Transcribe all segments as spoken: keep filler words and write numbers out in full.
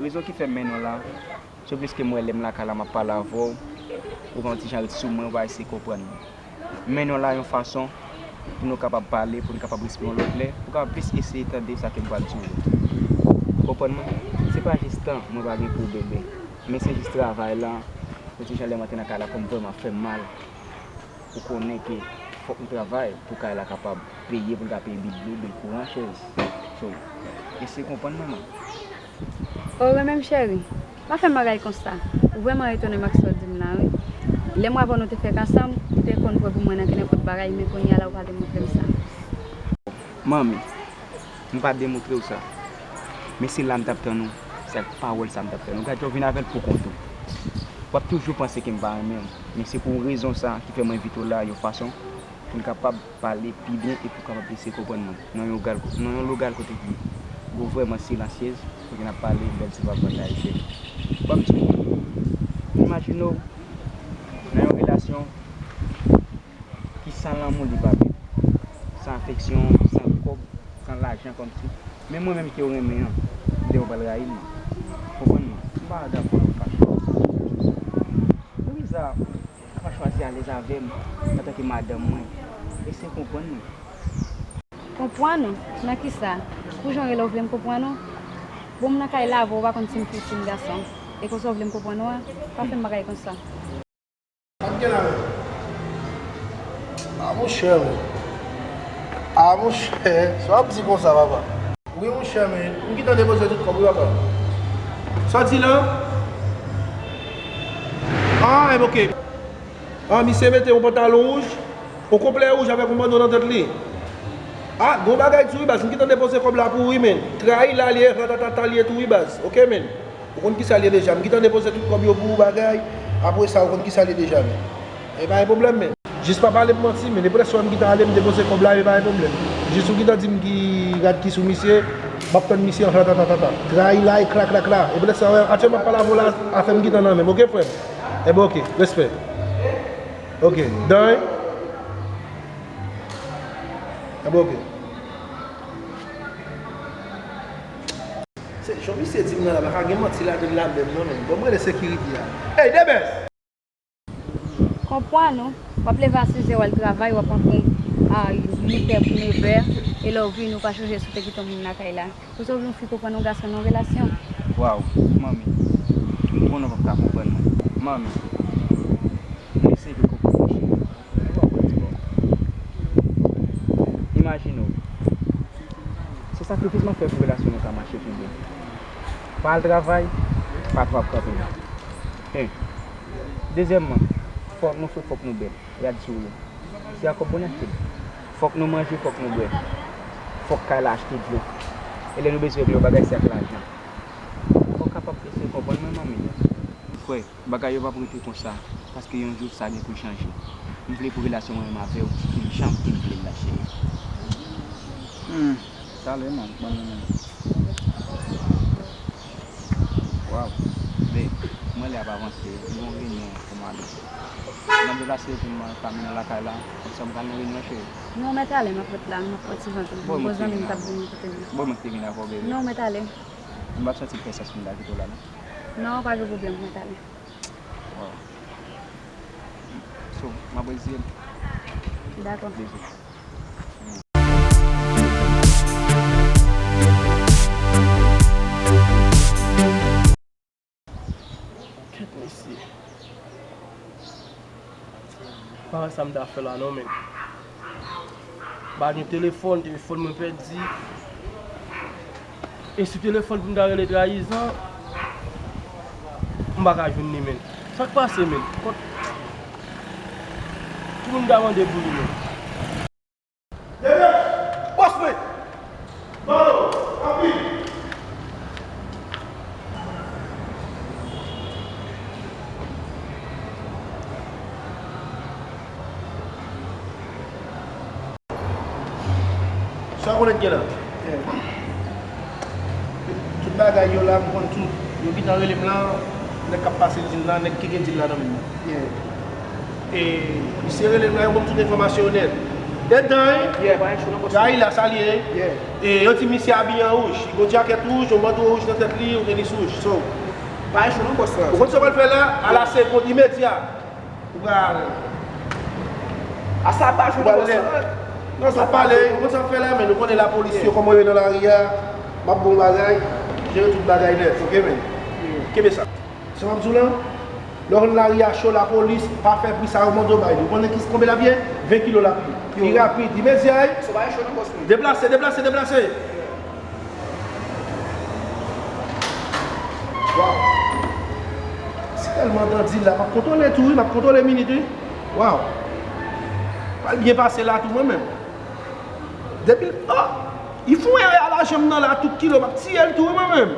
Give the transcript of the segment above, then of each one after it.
Rezon ki fè m mennen w la, se plis ke m wè lè m lakay la, m ap pale avè w, ou pa yon ti jan ret sou mwen, ou pa eseye konprann mwen. M mennen w la yon fason pou nou kapab pale, pou nou kapab respire yon lòt lè, pou w kapab plis eseye tande sa ke m pral di w yo. Ou konprann mwen? Se pa jis tan mwen pa gen pou w, bebe, men se jis travay la, yon ti jan lè m antre nan kay la, kò m vrèman fè m mal. Ou konnen ke fòk nou travay pou kay la kapab peye, pou n ka peye bil dlo, bil kouran, cheri. So, eseye konprann mwen, man. O, renmen m cheri, pa fè m bagay konsa. Ou vrèman etone m ak sa w di m la, wi. Lè m avè w nou te fèk ansanm, ou te konn pwè pou mwen nan kenenpòt bagay, men kounye a la ou pa demontre m sa. Manmi, m pa demontre w sa. Men se la m t ap tann ou, se ak pawòl sa m t ap tann ou. Gad jan w vin avè l poukont ou. W ap toujou panse ke m pa renmen w, men se pou rezon sa ki fè m envite w la yon fason pou n kapab pale pi byen e pou w kapab eseye konprann mwen. Nan yon gal, nan yon logal kote ki gen vrèman silansyez, kote n ap pale bèl ti pawòl la, cheri. Ban m di w, imajine w nan yon relasyon ki san lanmou li pa bèl, san afeksyon, san kòb, san lajan kòmsi. Men mwen menm ke w renmen an, m te konn pral rayi li. Konprann mwen? M pa dakò lè w fache. Louisa, ou pa chwazi alèz avè m antanke madanm mwen. Eseye konprann mwen. Konprann ou? Nan kisa? Pou jan w rele w vle m konprann ou? Bon, m nan kay la avè w, ou pa konn si m fi, si m gason. E konsa w vle m konprann ou a? Pa fè m bagay konsa. Sa k gen la menm? A monchè, men. A monchè, sa w ap di konsa, papa? Wi, monchè, men. M gentan depoze tout kòb, wi, papa. Sa w di la? Ah, enben, oke. Ah, misye mete yon pantalon wouj, yon konplè wouj avèk yon banno nan tèt li. Ah, gon bagay di wi, baz. M gentan depoze kòb la pou ou, wi, men. Trayi la, li ye, ratatata, li ye tou, wi, baz. Oke, men. Ou konn kisa l ye deja. M gentan depoze tout kòb yo pou ou bagay. Apre sa, ou konn kisa l ye deja, men. E pa gen pwoblèm, men. Jis pa pale m manti, men. Depi lè swa m gentan ale, m depoze kòb la, e pa gen pwoblèm. Jis ou gentan di m ki rad ki sou misye, m ap tann misye an ratatata. Trayi la, e kla, kla, kla. Epi lè sa, aktyèlman m ap pale avè w la, afè m gentan nan men m, oke, frè m? Enben, oke, respè. Oke, done. Enben, oke. Se, jan misye di m nan la, pa ka gen manti ladann la menm non, men. Bon, m rele sekirite a. Ey, Debès! Konprann ou, w ap leve a sizè w al travay, w ap rantre a uitè pou nevè, e lè w vini, ou pa chonje si w te kite yon moun lakay la. Konsa w vle yon fi konprann yon gason nan yon relasyon? Waw, manmi, m konnen w p ap ka konprann mwen. Manmi, m eseye konprann ou, cheri. Ou pa konn di bon. Imajine w, se sakrifis m ap fè pou relasyon nou ka mache pi byen. Pa al travay, patwon ap kanpe m. En. Dezyèmman, fòk nou fre, fòk nou bèl. Rad sou yo. Se ak kòb pou n achte l. Fòk nou manje, fòk nou bwè. Fòk kay la achte dlo. E lè nou bezwen vle yon bagay, se ak lajan. Fò w kapab eseye konprann mwen, manmi. Kwè, bagay yo p ap rete konsa, paske yon jou sa gen pou l chanje. M vle pou relasyon mwen menm avè w vin jan m te vle l la, cheri. Hmm, talè, man, ban nou men. Waw, be, mwen lè ap avanse, m gen yon reyinyon pou m ale. N ap deplase pou m al pa mennen w lakay la, konsa m pral nan reyinyon, cheri. Non, mèt ale, m ap ret la, m ap pran ti van tou. Bon, mwen te vin avè w. Bon, mwen te vin avè w, bebe. Non, mèt ale. M p ap santi m fè sans pou m ta kite w la, non. Non, pa gen pwoblèm, mèt ale. Waw. So, m ap reziye m. Dakò. Bebe. Kèt mesye. Pa wè sa m ta fè la non, men. M pa gen telefòn, telefòn mwen pèdi. E si telefòn pou m ta rele trayizan, m pa ka jwenn li, men. Sa k pase, men? Kot, ki moun m ta mande pou li, men? Debèch! Bòs mwen! Balo! Rapid! Sa w konnen k gen la? Tout bagay yo la, m konn tout. Yo gentan rele m la, nèg k ap pase dil la, nèg ki gen dil la nan men l la. E misye rele m la, yo ban m tout enfòmasyon yo nèt. Dedan, wi. Yeah, pa gen cho non, bòs. Gay la, sa l ye. Yeah. E yo di misye abiye an wouj. Li gon djakèt wouj, yon manto wouj nan tèt li, yon tenis wouj. So, pa gen cho non, bòs la. Ou konn sa w pral fè la? A la segonn imedya. Ou pral. A sa pa cho non, bòs la. Non, sa pale. Ou konn sa w fè la, men nou konnen lapolis yo, kòman yo nan lari a. M ap ba w bagay, jere tout bagay nèt, oke, men? Kenbe sa. Sa w ap di w la? Lè w konn lari a cho, lapolis pa fè bri sa yo mande w bay li. Ou konnen ki konbyen l ap ye? Ven kilo l ap ye. Pi rapid, imedya, wi. Deplase, deplase, deplase. Waw. Si tèlman dan dil la, m ap kontwole tou, wi, m ap kontwole minit, wi. Waw. Pral byen pase la tou, mwen menm. Depi l, oh, li fè yon erè a la janm nan la, tout kilo, m ap tiye l tou, wi, mwen menm.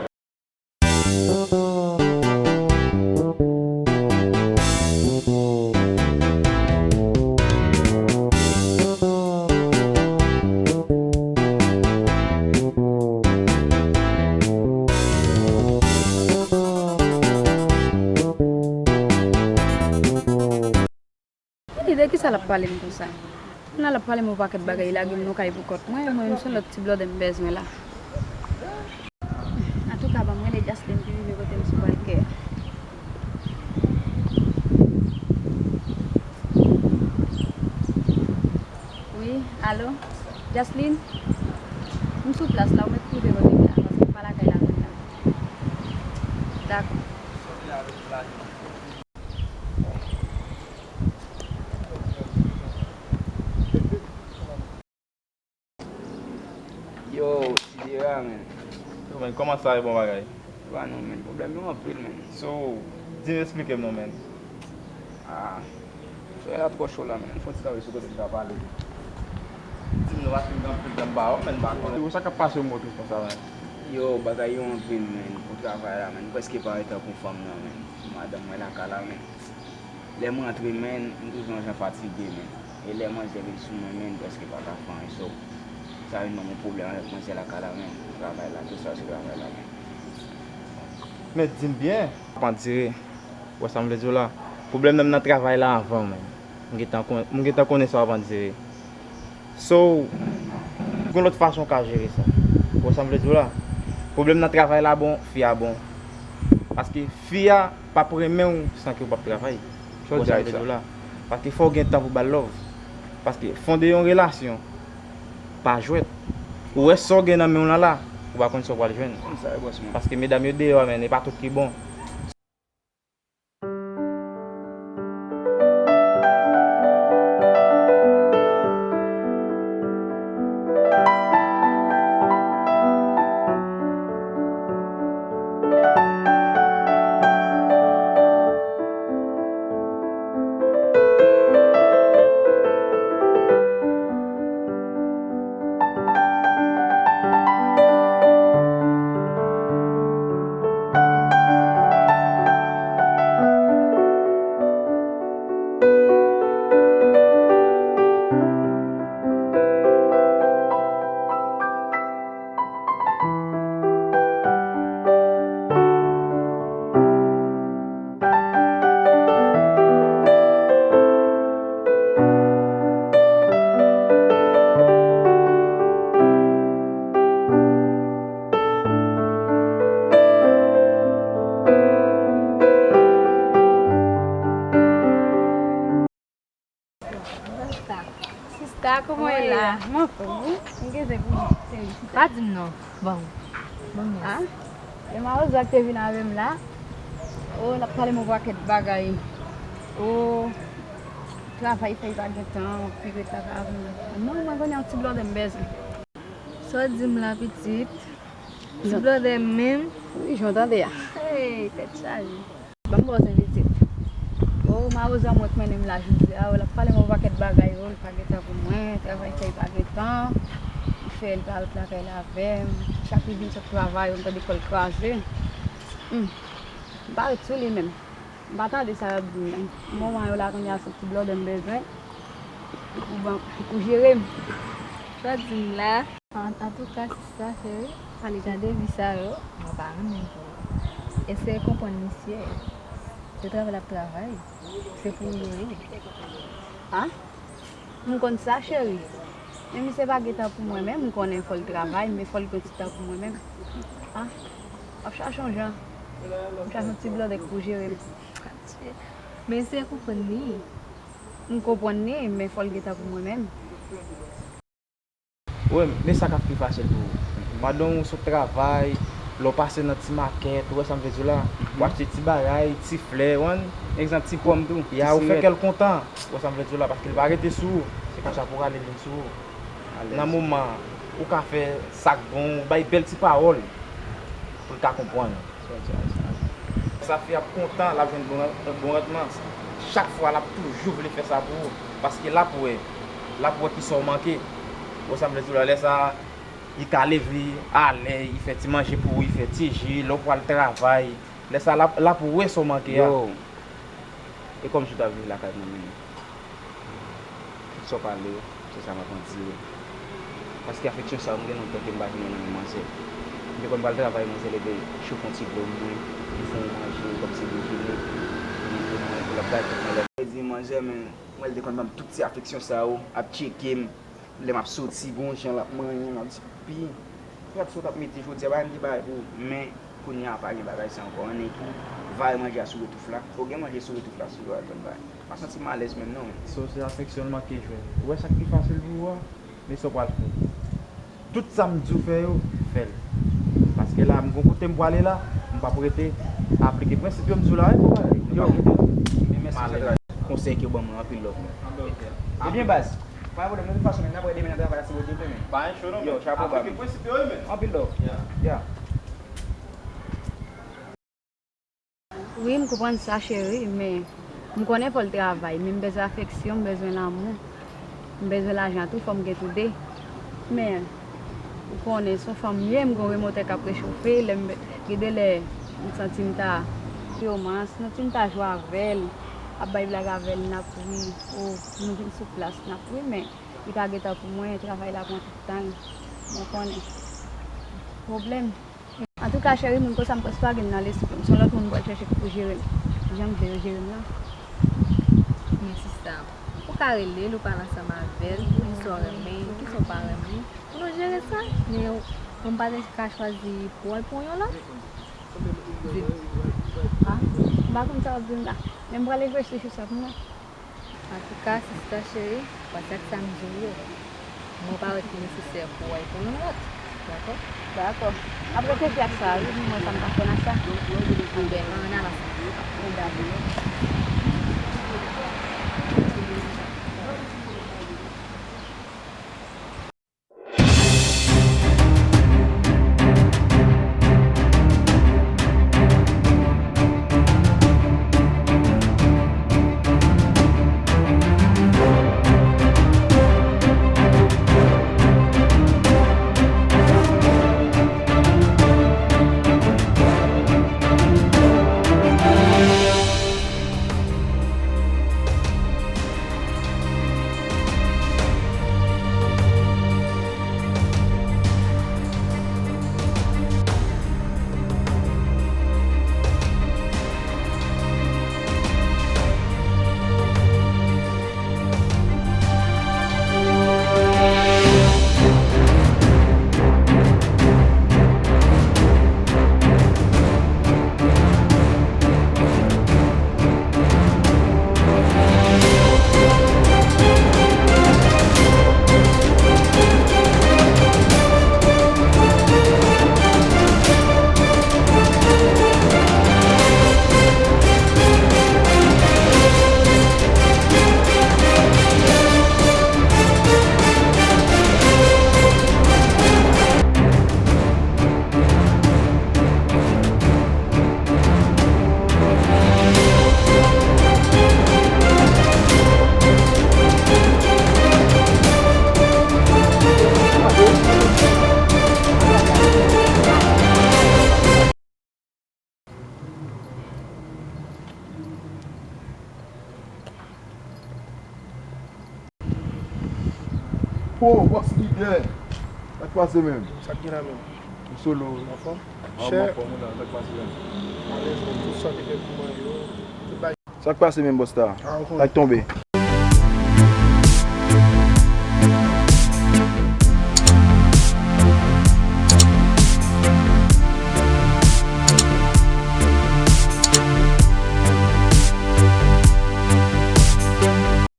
Li de kisa l ap pale m konsa? Kounye a l ap pale m yon pakèt bagay, lage m nan kay pou kont mwen, mwen menm se lòt ti blòdè m bezwen la. Antouka, ban m rele Jasline ki rive kote m sou palkè a. Wi, alo? Jasline? M sou plas la, ou mèt rive kote m la, paske m pa lakay la kounye a. Dakò. Yo, Sidera, men. Yo, men, kòman sa ye, bon bagay? Ba non, men, pwoblèm yo anpil, men. So, di m, eksplike m non, men. Ah, soyè la twò cho la, men. Fò ti kanpe sou kote m ka pale. Di m non, paske m gen anpil tan m pa wè w, men, m pa konnen. Yo, sa k ap pase w motris konsa, men? Yo, bagay yo anpil, men, pou travay la, men. M prèske parèt tankou fanm nan, men. Madanm mwen lakay la, men. Lè m rantre, men, m toujou yon jan fatige, men. E lè manzè vin sou mwen, men, m prèske pa ka fè anyen. So, sa vin ban m yon pwoblèm avèk manzè lakay la, men, pou travay la, tout sa se travay la, men. Men di m byen. W ap andire. Ou wè sa m vle di w la? Pwoblèm nan m nan travay la anvan, men. M gentan kon-, m gentan konnen sa w ap andire. So, gen lòt fason w ka jere sa. Ou wè sa m vle di w la? Pwoblèm nan travay la bon, fi a bon. Paske fi a p ap renmen w san ke w p ap travay. Ou wè sa m vle di w la? Paske fò w gen tan pou ba l love. Paske fonde yon relasyon, pa jwèt. Ou wè sa w gen nan men w lan la, ou pa konn sa w pral jwenn. Paske medam yo deyò a, men, e pa tout ki bon. Sista. Sista, kòman w ye la? Mwen anfòm, wi. M gen zen pou ou. Pa di m non. Bon. Bon, mèsi. Ah? E mawozo a ki te vin avè m la. Oh, l ap pale m yon pakèt bagay. Oh, travay fè, li pa gen tan, pi ret la pa vini. Non, mwen konnen yon ti blòdè m bezwen. Sa w di m la, pitit? Ti blòdè m menm? Wi, jan w tande a. Hey, tèt chaje. Ban m ba w sa pitit. Oh, mawozo a mwen k mennen m la jodi a, oh, l ap pale m yon pakèt bagay, oh, li pa gen tan pou mwen, travay fè li pa gen tan, li fè li pa ret lakay la avè m, chak li vin sot travay, oh, m tande kò l kraze. Hmm. M pa ret sou li menm. M pa tande sa y ap di m nan. Moman yo la kounye a se ti blòdè m bezwen pou ban, pou jere m. Sa w di m la? An, antouka, sista cheri, kalite vi sa yo, mwen pa renmen pou ou. Eseye konprann misye. Se travay l ap travay. Se pou ou yo ye. A? M konn sa, cheri. Men misye pa gen tan pou mwen menm, m konnen fò l travay, men fò l gen ti tan pou mwen menm. Ah, m ap chache yon jan. M ap chache yon ti blòdèk pou jere m. Adye. Men eseye konprann li. M konprann li, men fò l gen tan pou mwen menm. Wi, men sa k ap pi fasil pou ou. Pandan w sot travay, lè w pase nan ti makèt, ou wè sa m vle di w la, ou achte ti bagay, ti flè, w konprann? Egzanp, ti pòm tou. Ya, ou fè kè l kontan, ou wè sa m vle di w la, paske l pa rete sou ou. Se konsa pou rale vin sou ou. Nan moman, ou ka fè sa k bon, ou bay bèl ti pawòl pou l ka konprann. Sa fi ap kontan, l ap jwenn bon, bon randman. Chak fwa, l ap toujou vle fè sa pou ou. Paske l ap wè, l ap wè kisa w manke. Ou wè sa m vle di w la, lè sa a, li ka leve alè, li fè ti manje pou ou, li fè ti ji, lè w pral travay. Lè sa a, l ap, l ap wè sa w manke a. Yo, e kòmsi w ta vini lakay mwen menm. Tout sa w pale yo, se sa m ap andire. Paske afeksyon sa yo, m gen lontan ke m pa jwenn yo nan men manzè. M te konn pral travay, manzè leve cho fè yon ti dlo pou mwen, li fè yon manje, kòmsi li jene, li pou mwen, pou l ap gade mwen lè. Mwen di manzè, men, mwen, li te konn ban m tout ti afeksyon sa yo, ap tcheke m, lè m ap soti, gon jan l ap manyen m, l ap di, pi, gad sa w t ap mete jodi a, pa gen de bagay pou ou, men, kounye a, pa gen bagay sa ankò, annik vare manje a sou retouf la, fò w gen manje sou retouf la, si w ap tann bagay. Pa santi m alèz menm non. So se afeksyon l manke jwenn. Ou wè sa k pi fasil pou ou a? Men sa w pral fè. Tout sa m di w fè yo, fè l. Paske la, m gon kote m pwale la, m p ap rete. Aplike prensip yo m di w la, wi, konpare. M p ap rete. Men mèsi pou konsèy ke w ban mwen, anpil love, man. Ebyen, baz, pa gen pwoblèm, de tout fason, men, n ap wè demen nan travay la, si Bondye vle, men. Pa gen cho non, men. Yo, chapo ba. Aplike prensip yo, wi, men. Anpil love. Yeah. Wi, m konprann sa, cheri, men m konnen fò l travay, men m bezwen afeksyon, m bezwen lanmou. M bezwen lajan tou, fò m gen toude. Men, ou konnen, se yon fanm m ye, m gon remotè k ap rechofe, lè m, gen de lè, m santi m ta, romans, m santi m ta jwe avè l, ap bay blag avè l, n ap ri, o, nou vin sou plas, n ap ri, men li pa gen tan pou mwen, travay la pran tout tan l, mwen konnen. Pwoblèm. Antouka, cheri, moun konsa m prèske pa gen nan lespri m. Se yon lòt moun m pral chèche ki pou jere m. Jan m vle yo jere m lan. Men sista, ou ka rele l, ou pale ansanm avè l, ou di sa w renmen, kisa w pa renmen. Pou nou jere sa, men ou, ou m pa te ka chwazi pou w al pran yon lòt. Di m. Ah, m pa konn sa w ap di m la. Men m pral reflechi sou sa pou mwen. Antouka, sista cheri, pase ak sa m di w yo. Mwen pa wè ki nesesè pou w al pran yon lòt. Dakò? Dakò. M ap reflechi ak sa, wi, pou m wè sa m ka fè nan sa. Anben, ann al ansanm. Dakò. Ho, bòs lidè! Sa k pase menm? Sa k gen la menm? M solo wi. Anfòm? An, m anfòm wi la, sa k pase menm? Alèz menm, tout sa w te fè pou mwen yo, tout bagay. Sa k pase menm bòs la? Sa k tonbe?